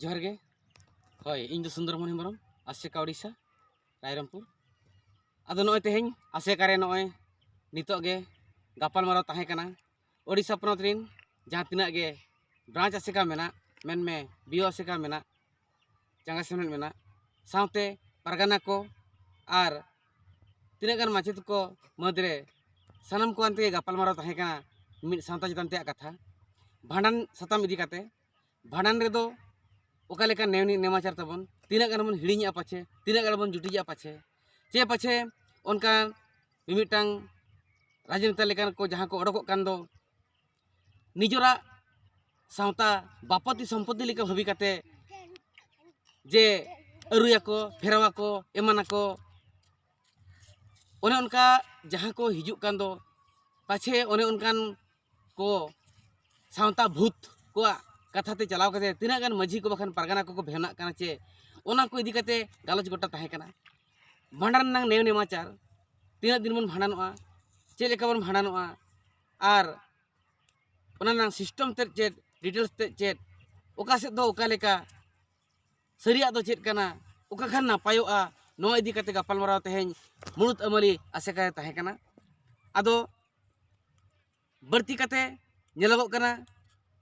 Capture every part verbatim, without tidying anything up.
ᱡᱚᱦᱟᱨ ᱜᱮ᱾ ᱦᱳᱭ, ᱤᱧ ᱫᱚ ᱥᱩᱱᱫᱚᱨ ᱢᱳᱦᱚᱱ ᱦᱮᱢᱵᱨᱚᱢ, ᱟᱥᱮᱠᱟ ᱳᱰᱤᱥᱟ, ᱨᱟᱭᱨᱚᱝᱯᱩᱨ᱾ ᱟᱫᱚ ᱱᱚᱜᱼᱚᱭ ᱛᱮᱦᱮᱧ ᱟᱥᱮᱠᱟ ᱨᱮ ᱱᱚᱜᱼᱚᱭ ᱱᱤᱛᱚᱜ ᱜᱮ ᱜᱟᱯᱟᱞᱢᱟᱨᱟᱣ ᱛᱟᱦᱮᱸ ᱠᱟᱱᱟ ᱳᱰᱤᱥᱟ ᱯᱚᱱᱚᱛ ᱨᱮᱱ ᱡᱟᱦᱟᱸ ᱛᱤᱱᱟᱹᱜ ᱜᱮ ᱵᱨᱟᱧᱪ ᱟᱥᱮᱠᱟ ᱢᱮᱱᱟᱜ, ᱢᱮᱱᱢᱮ ᱵᱤᱭᱳ ᱟᱥᱮᱠᱟ ᱢᱮᱱᱟᱜ, ᱪᱟᱸᱜᱟ ᱥᱮᱢᱞᱮᱫ ᱢᱮᱱᱟᱜ, ᱥᱟᱶᱛᱮ ᱯᱟᱨᱜᱟᱱᱟ ᱠᱚ ᱟᱨ ᱛᱤᱱᱟᱹᱜ ᱜᱟᱱ ᱢᱟᱪᱮᱫ ᱠᱚ ᱢᱩᱫᱽᱨᱮ ᱥᱟᱱᱟᱢ ᱠᱚ ᱟᱱᱛᱮ ᱜᱟᱯᱟᱞᱢᱟᱨᱟᱣ ᱛᱟᱦᱮᱸ ᱠᱟᱱᱟ ᱢᱤᱫ ᱥᱟᱶᱛᱟ ᱪᱮᱛᱟᱱ ᱛᱮᱭᱟᱜ ᱠᱟᱛᱷᱟ᱾ ᱵᱷᱟᱸᱰᱟᱱ ᱥᱟᱛᱟᱢ ᱤᱫᱤ ᱠᱟᱛᱮ, ᱵᱷᱟᱸᱰᱟᱱ ᱨᱮᱫᱚ ᱚᱠᱟ ᱞᱮᱠᱟ ᱱᱮᱣ-, ᱱᱮᱢᱟᱪᱟᱨ ᱛᱟᱵᱚᱱ, ᱛᱤᱱᱟᱹᱜ ᱜᱟᱱ ᱵᱚᱱ ᱦᱤᱲᱤᱧᱮᱜᱼᱟ ᱯᱟᱪᱷᱮ, ᱛᱤᱱᱟᱹᱜ ᱜᱟᱱ ᱵᱚᱱ ᱡᱩᱴᱤᱡᱮᱜᱼᱟ ᱯᱟᱪᱷᱮ, ᱪᱮ ᱯᱟᱪᱷᱮ ᱚᱱᱠᱟ ᱢᱤᱢᱤᱫᱴᱟᱝ ᱨᱟᱡᱽᱱᱮᱛᱟ ᱞᱮᱠᱟᱱ ᱠᱚ ᱡᱟᱦᱟᱸ ᱠᱚ ᱚᱰᱚᱠᱚᱜ ᱠᱟᱱ ᱫᱚ, ᱱᱤᱡᱚᱨᱟᱜ ᱥᱟᱶᱛᱟ ᱵᱟᱯᱚᱛᱤ ᱥᱚᱢᱯᱚᱛᱤ ᱞᱮᱠᱟ ᱵᱷᱟᱹᱵᱤ ᱠᱟᱛᱮ ᱡᱮ ᱟᱹᱨᱩᱭᱟᱠᱚ, ᱯᱷᱮᱨᱟᱣᱟᱠᱚ, ᱮᱢᱟᱱᱟᱠᱚ, ᱚᱱᱮ ᱚᱱᱠᱟ ᱡᱟᱦᱟᱸ ᱠᱚ ᱦᱤᱡᱩᱜ ᱠᱟᱱ ᱫᱚ, ᱯᱟᱪᱷᱮ ᱚᱱᱮ ᱚᱱᱠᱟᱱ ᱠᱚ ᱥᱟᱶᱛᱟ ᱵᱷᱩᱛ ᱠᱚᱣᱟᱜ ᱠᱟᱛᱷᱟ ᱛᱮ ᱪᱟᱞᱟᱣ ᱠᱟᱛᱮ ᱛᱤᱱᱟᱹᱜ ᱜᱟᱱ ᱢᱟᱹᱡᱷᱤ ᱠᱚ ᱵᱟᱠᱷᱟᱱ ᱯᱟᱨᱜᱟᱱᱟ ᱠᱚᱠᱚ ᱵᱮᱱᱟᱜ ᱠᱟᱱᱟ, ᱪᱮ ᱚᱱᱟ ᱠᱚ ᱤᱫᱤ ᱠᱟᱛᱮ ᱜᱟᱞᱚᱪ ᱜᱚᱴᱟ ᱛᱟᱦᱮᱸ ᱠᱟᱱᱟ᱾ ᱵᱷᱟᱸᱰᱟᱱ ᱨᱮᱱᱟᱜ ᱱᱮᱣ ᱱᱮᱢᱟᱪᱟᱨ, ᱛᱤᱱᱟᱹᱜ ᱫᱤᱱ ᱵᱚᱱ ᱵᱷᱟᱸᱰᱟᱱᱚᱜᱼᱟ, ᱪᱮᱫ ᱞᱮᱠᱟ ᱵᱚᱱ ᱵᱷᱟᱸᱰᱟᱱᱚᱜᱼᱟ, ᱟᱨ ᱚᱱᱟ ᱨᱮᱱᱟᱜ ᱥᱤᱥᱴᱮᱢ ᱛᱮᱫ ᱪᱮᱫ, ᱰᱤᱴᱮᱞᱥ ᱛᱮᱫ ᱪᱮᱫ, ᱚᱠᱟ ᱥᱮᱫ ᱫᱚ ᱚᱠᱟ ᱞᱮᱠᱟ, ᱥᱟᱹᱨᱤᱭᱟᱜ ᱫᱚ ᱪᱮᱫ ᱠᱟᱱᱟ, ᱚᱠᱟ ᱠᱷᱟᱱ ᱱᱟᱯᱟᱭᱚᱜᱼᱟ, ᱱᱚᱣᱟ ᱤᱫᱤ ᱠᱟᱛᱮ ᱜᱟᱯᱟᱞᱢᱟᱨᱟᱣ ᱛᱮᱦᱮᱧ ᱢᱩᱲᱩᱫ ᱟᱹᱢᱟᱹᱞᱤ ᱟᱥᱮᱠᱟ ᱨᱮ ᱛᱟᱦᱮᱸ ᱠᱟᱱᱟ᱾ ᱟᱫᱚ ᱵᱟᱹᱲᱛᱤ ᱠᱟᱛᱮ ᱧᱮᱞᱚᱜᱚᱜ ᱠᱟᱱᱟ,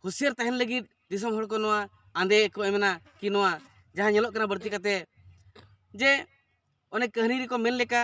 ᱦᱩᱸᱥᱤᱭᱟᱹᱨ ᱛᱟᱦᱮᱱ ᱞᱟᱹᱜᱤᱫ ᱫᱤᱥᱚᱢ ᱦᱚᱲ ᱠᱚ ᱱᱚᱣᱟ ᱟᱸᱫᱮ ᱠᱚ ᱮᱢᱮᱱᱟ ᱠᱤ ᱱᱚᱣᱟ ᱡᱟᱦᱟᱸ ᱧᱮᱞᱚᱜ ᱠᱟᱱᱟ ᱵᱟᱹᱲᱛᱤ ᱠᱟᱛᱮ, ᱡᱮ ᱚᱱᱮ ᱠᱟᱹᱦᱱᱤ ᱨᱮᱠᱚ ᱢᱮᱱ ᱞᱮᱠᱟ,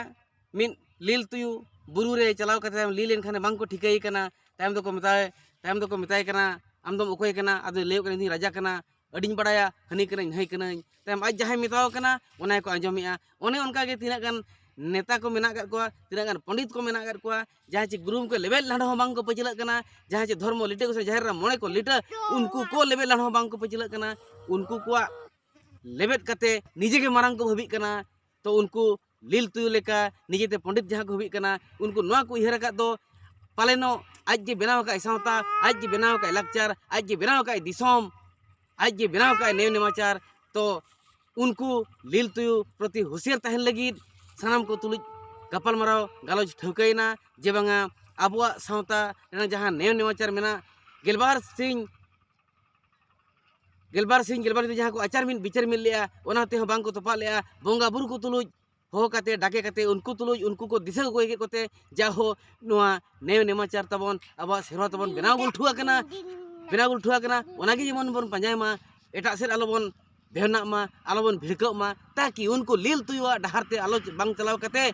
ᱢᱤᱫ ᱞᱤᱞ ᱛᱩᱭᱩ ᱵᱩᱨᱩ ᱨᱮ ᱪᱟᱞᱟᱣ ᱠᱟᱛᱮ ᱞᱤᱞ ᱮᱱ ᱠᱷᱟᱱᱮ ᱵᱟᱝ ᱠᱚ ᱴᱷᱤᱠᱟᱹᱭᱮ ᱠᱟᱱᱟ, ᱛᱟᱭᱚᱢ ᱫᱚᱠᱚ ᱢᱮᱛᱟᱭ, ᱛᱟᱭᱚᱢ ᱫᱚᱠᱚ ᱢᱮᱛᱟᱭ ᱠᱟᱱᱟ, "ᱟᱢ ᱫᱚᱢ ᱚᱠᱚᱭ ᱠᱟᱱᱟ?" ᱟᱫᱚᱭ ᱞᱟᱹᱭᱚᱜ ᱠᱟᱱᱟ, "ᱤᱧ ᱫᱚᱧ ᱨᱟᱡᱟ ᱠᱟᱱᱟ, ᱟᱹᱰᱤᱧ ᱵᱟᱲᱟᱭᱟ, ᱦᱟᱹᱱᱤ ᱠᱟᱹᱱᱟᱹᱧ, ᱱᱟᱹᱭ ᱠᱟᱹᱱᱟᱹᱧ᱾" ᱛᱟᱭᱚᱢ ᱟᱡ ᱡᱟᱦᱟᱸᱭ ᱢᱮᱛᱟᱣ ᱠᱟᱱᱟ, ᱚᱱᱟ ᱜᱮᱠᱚ ᱟᱸᱡᱚᱢᱮᱜᱼᱟ᱾ ᱚᱱᱮ ᱚᱱᱠᱟ ᱜᱮ ᱛᱤᱱᱟᱹᱜ ᱜᱟᱱ ᱱᱮᱛᱟ ᱠᱚ ᱢᱮᱱᱟᱜ ᱟᱠᱟᱫ ᱠᱚᱣᱟ, ᱛᱤᱱᱟᱹᱜ ᱜᱟᱱ ᱯᱚᱱᱰᱤᱛ ᱠᱚ ᱢᱮᱱᱟᱜ ᱟᱠᱟᱫ ᱠᱚᱣᱟ, ᱡᱟᱦᱟᱸᱭ ᱪᱮ ᱜᱩᱨᱩ ᱜᱚᱢᱠᱮ ᱞᱮᱵᱮᱫ ᱞᱟᱸᱰᱚ ᱦᱚᱸ ᱵᱟᱝ ᱠᱚ ᱯᱟᱹᱪᱷᱞᱟᱹᱜ ᱠᱟᱱᱟ, ᱡᱟᱦᱟᱸᱭ ᱪᱮ ᱫᱷᱚᱨᱢᱚ ᱞᱤᱴᱟᱹ ᱜᱚᱸᱥᱟᱭ ᱡᱟᱦᱮᱨ ᱨᱮ ᱢᱚᱬᱮ ᱠᱚ ᱞᱤᱴᱟᱹ, ᱩᱱᱠᱩ ᱠᱚ ᱞᱮᱵᱮᱫ ᱞᱟᱸᱰᱚ ᱦᱚᱸ ᱵᱟᱝ ᱠᱚ ᱯᱟᱹᱪᱷᱞᱟᱹᱜ ᱠᱟᱱᱟ᱾ ᱩᱱᱠᱩ ᱠᱚᱣᱟᱜ ᱞᱮᱵᱮᱫ ᱠᱟᱛᱮ ᱱᱤᱡᱮ ᱜᱮ ᱢᱟᱨᱟᱝ ᱠᱚ ᱵᱷᱟᱹᱵᱤᱜ ᱠᱟᱱᱟ᱾ ᱛᱚ ᱩᱱᱠᱩ ᱞᱤᱞ ᱛᱩᱭᱩ ᱞᱮᱠᱟ ᱱᱤᱡᱮᱛᱮ ᱯᱚᱱᱰᱤᱛ ᱡᱟᱦᱟᱸ ᱠᱚ ᱦᱩᱭᱩᱜ ᱠᱟᱱᱟ, ᱩᱱᱠᱩ ᱱᱚᱣᱟ ᱠᱚ ᱩᱭᱦᱟᱹᱨ ᱟᱠᱟᱫ ᱫᱚ, ᱯᱟᱞᱮᱱᱚᱜ ᱟᱡ ᱜᱮ ᱵᱮᱱᱟᱣ ᱟᱠᱟᱫ ᱥᱟᱶᱛᱟ, ᱟᱡ ᱜᱮ ᱵᱮᱱᱟᱣ ᱟᱠᱟᱫ ᱞᱟᱠᱪᱟᱨ, ᱟᱡ ᱜᱮ ᱵᱮᱱᱟᱣ ᱟᱠᱟᱫ ᱫᱤᱥᱚᱢ, ᱟᱡ ᱜᱮ ᱵᱮᱱᱟᱣ ᱟᱠᱟᱫ ᱱᱮᱭᱟᱢ ᱱᱮᱢᱟᱪᱟᱨ᱾ ᱛᱚ ᱩᱱᱠᱩ ᱞᱤᱞ ᱛᱩᱭᱩ ᱯᱨᱚᱛᱤ ᱦᱩᱸᱥᱤᱭᱟᱹᱨ ᱛᱟᱦᱮᱱ ᱞᱟᱹᱜᱤᱫ ᱥᱟᱱᱟᱢ ᱠᱚ ᱛᱩᱞᱩᱡ ᱜᱟᱯᱟᱞᱢᱟᱨᱟᱣ ᱜᱟᱞᱚᱪ ᱴᱷᱟᱹᱣᱠᱟᱹᱭᱮᱱᱟ ᱡᱮ ᱵᱟᱝᱟ, ᱟᱵᱚᱣᱟᱜ ᱥᱟᱶᱛᱟ ᱨᱮᱱᱟᱜ ᱡᱟᱦᱟᱸ ᱱᱮᱭᱟᱢ ᱱᱮᱢᱟᱪᱟᱨ ᱢᱮᱱᱟᱜ, ᱜᱮᱞᱵᱟᱨ ᱥᱤᱧ ᱜᱮᱞᱵᱟᱨ ᱥᱤᱧ ᱜᱮᱞᱵᱟᱨ ᱧᱤᱫᱟᱹ ᱡᱟᱦᱟᱸ ᱠᱚ ᱟᱪᱟᱨ ᱢᱤᱫ ᱵᱤᱪᱟᱹᱨ ᱢᱤᱫ ᱞᱮᱜᱼᱟ, ᱚᱱᱟ ᱛᱮᱦᱚᱸ ᱵᱟᱝ ᱠᱚ ᱛᱚᱯᱟᱜ ᱞᱮᱜᱼᱟ᱾ ᱵᱚᱸᱜᱟ ᱵᱩᱨᱩ ᱠᱚ ᱛᱩᱞᱩᱡ ᱦᱚᱦᱚ ᱠᱟᱛᱮ, ᱰᱟᱠᱮ ᱠᱟᱛᱮ, ᱩᱱᱠᱩ ᱛᱩᱞᱩᱡ, ᱩᱱᱠᱩ ᱠᱚ ᱫᱤᱥᱟᱹ ᱠᱚ ᱠᱮᱫ ᱠᱚᱛᱮ, ᱡᱟᱦᱳ, ᱱᱚᱣᱟ ᱱᱮᱭ ᱱᱮᱢᱟᱪᱟᱨ ᱛᱟᱵᱚᱱ, ᱟᱵᱚᱣᱟᱜ ᱥᱮᱨᱣᱟ ᱛᱟᱵᱚᱱ ᱵᱮᱱᱟᱣ ᱜᱩᱞᱴᱷᱩ ᱟᱠᱟᱱᱟ, ᱵᱮᱱᱟᱣ ᱜᱩᱞᱴᱷᱩ ᱟᱠᱟᱱᱟ᱾ ᱚᱱᱟᱜᱮ ᱡᱮᱢᱚᱱ ᱵᱚᱱ ᱯᱟᱸᱡᱟᱭ ᱢᱟ, ᱮᱴᱟᱜ ᱥᱮᱫ ᱟᱞᱚᱵᱚᱱ ᱵᱮᱦᱱᱟᱜ ᱢᱟ, ᱟᱞᱚᱵᱚᱱ ᱵᱷᱤᱲᱠᱟᱹᱜ ᱢᱟ, ᱛᱟᱠᱤ ᱩᱱᱠᱩ ᱞᱤᱞ ᱛᱩᱭᱩᱣᱟᱜ ᱰᱟᱦᱟᱨ ᱛᱮ ᱟᱞᱚ ᱵᱟᱝ ᱪᱟᱞᱟᱣ ᱠᱟᱛᱮ,